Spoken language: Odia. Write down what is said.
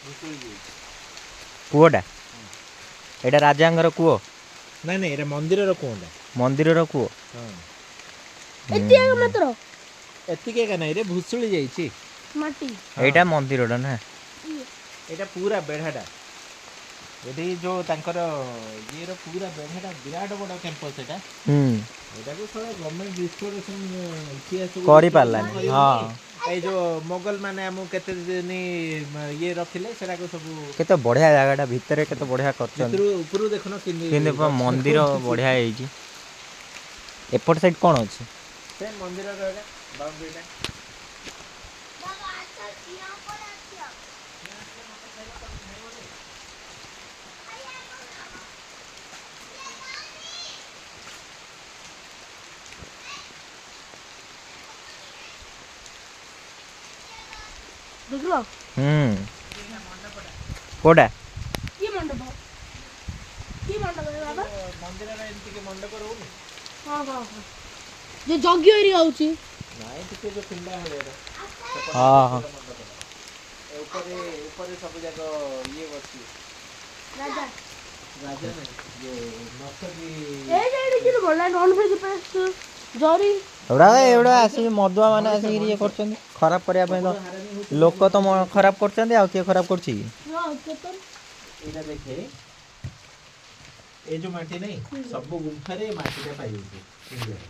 ଭୁଷୁଡ଼ି ଯାଇଛି। କୂଅଟା ଏଇଟା ରାଜାଙ୍କର କୂଅ? ନାଇଁ ନାଇଁ, ଏଇଟା ମନ୍ଦିରର କୂଅଟା। ମନ୍ଦିରର କୂଅ। ହଁ। ଏତିକି ମାତ୍ର। ଏତିକି ଏକା ନାଇଁ ରେ, ଭୁଷୁଳି ଯାଇଛି। ମାଟି। ଏଇଟା ମନ୍ଦିରଟା ନା? ଏଇଟା ପୁରା ବେଢ଼ାଟା। ଏଠି ଯୋଉ ତାଙ୍କର ଇଏର ପୁରା ବେଢ଼ାଟା, ବିରାଟ ବଡ଼ କ୍ୟାମ୍ପସ୍ ଏଇଟା। ଏଇଟାକୁ ଶଳା ଗଭର୍ଣ୍ଣମେଣ୍ଟ ରିଷ୍ଟୋରେସନ ଇତିହାସକୁ କରିପାରିଲାନି, restoration ହଁ। କରିବନି। ଏଇ ଯୋଉ ମୋଗଲ ମାନେ ଆମକୁ କେତେ ଦିନ ଇଏ ରଖିଲେ, ସେଟାକୁ ସବୁ। କେତେ ବଢିଆ ଜାଗାଟା, ଭିତରେ କେତେ ବଢିଆ କରିଛନ୍ତି। ଭିତରୁ ଉପରୁ ଦେଖୁନ କେମିତି କିନ୍ତୁ ପୁରା ଗଛ ମନ୍ଦିର ଦେଖାଯାଉଛି। ବଢିଆ ହେଇଛି। ଏପଟ ସାଇଡ୍ କ'ଣ ଅଛି? ସେ ମନ୍ଦିରର ଏଇଟା ବାଉଣ୍ଡ୍ରିଟା। ବାବା, ଆସ, ସିଂହ ପରେ ଆସିବ। ଦେଖିଲ? ହୁଁ, କୋଉଟା? କି ମଣ୍ଡପ, କି ମଣ୍ଡପ ରେ ବାବା? ମନ୍ଦିରର ଏମିତି କି ମଣ୍ଡପ ରହୁନି? ହଁ, ଯୋଉ ଯଜ୍ଞ ଏରିଆ ହଉଛି। ନାଇଁ, ଟିକେ ଯୋଉ ପିଣ୍ଡା ଭଳିଆଟା। ହଁ ହଁ। ମଣ୍ଡପଟା ଏ ଉପରେ ଉପରେ ସବୁ ଯାକ ଇଏ ଅଛି। ରାଜା। ରାଜା ନାଇଁ, ଯୋଉ ନର୍ତ୍ତକୀ। ଏଇଟା ଏଇଠି କିନ୍ତୁ ଭଲ ନନ୍ ଭେଜ ପ୍ଲେସ୍, ଜରି। ଏଗୁଡ଼ା ଏଗୁଡ଼ା ଆସିକି ମଦୁଆ ମାନେ ଆସିକି ଇଏ କରୁଛନ୍ତି ଖରାପ କରିବା ପାଇଁ ତ। ହାରାମି ହଉଛି। ଲୋକ ତ ଖରାପ କରୁଛନ୍ତି, ଆଉ କିଏ ଖରାପ କରୁଛି କି? ହଁ, କେତେ। ଏଇଟା ଦେଖେ, ଏଇ ଯୋଉ ମାଟି ନାଇଁ, ସବୁ ଗୁମ୍ଫାରେ ଏ ମାଟିଟା ପାଇଯାଉଛି ଇଣ୍ଡିଆରେ।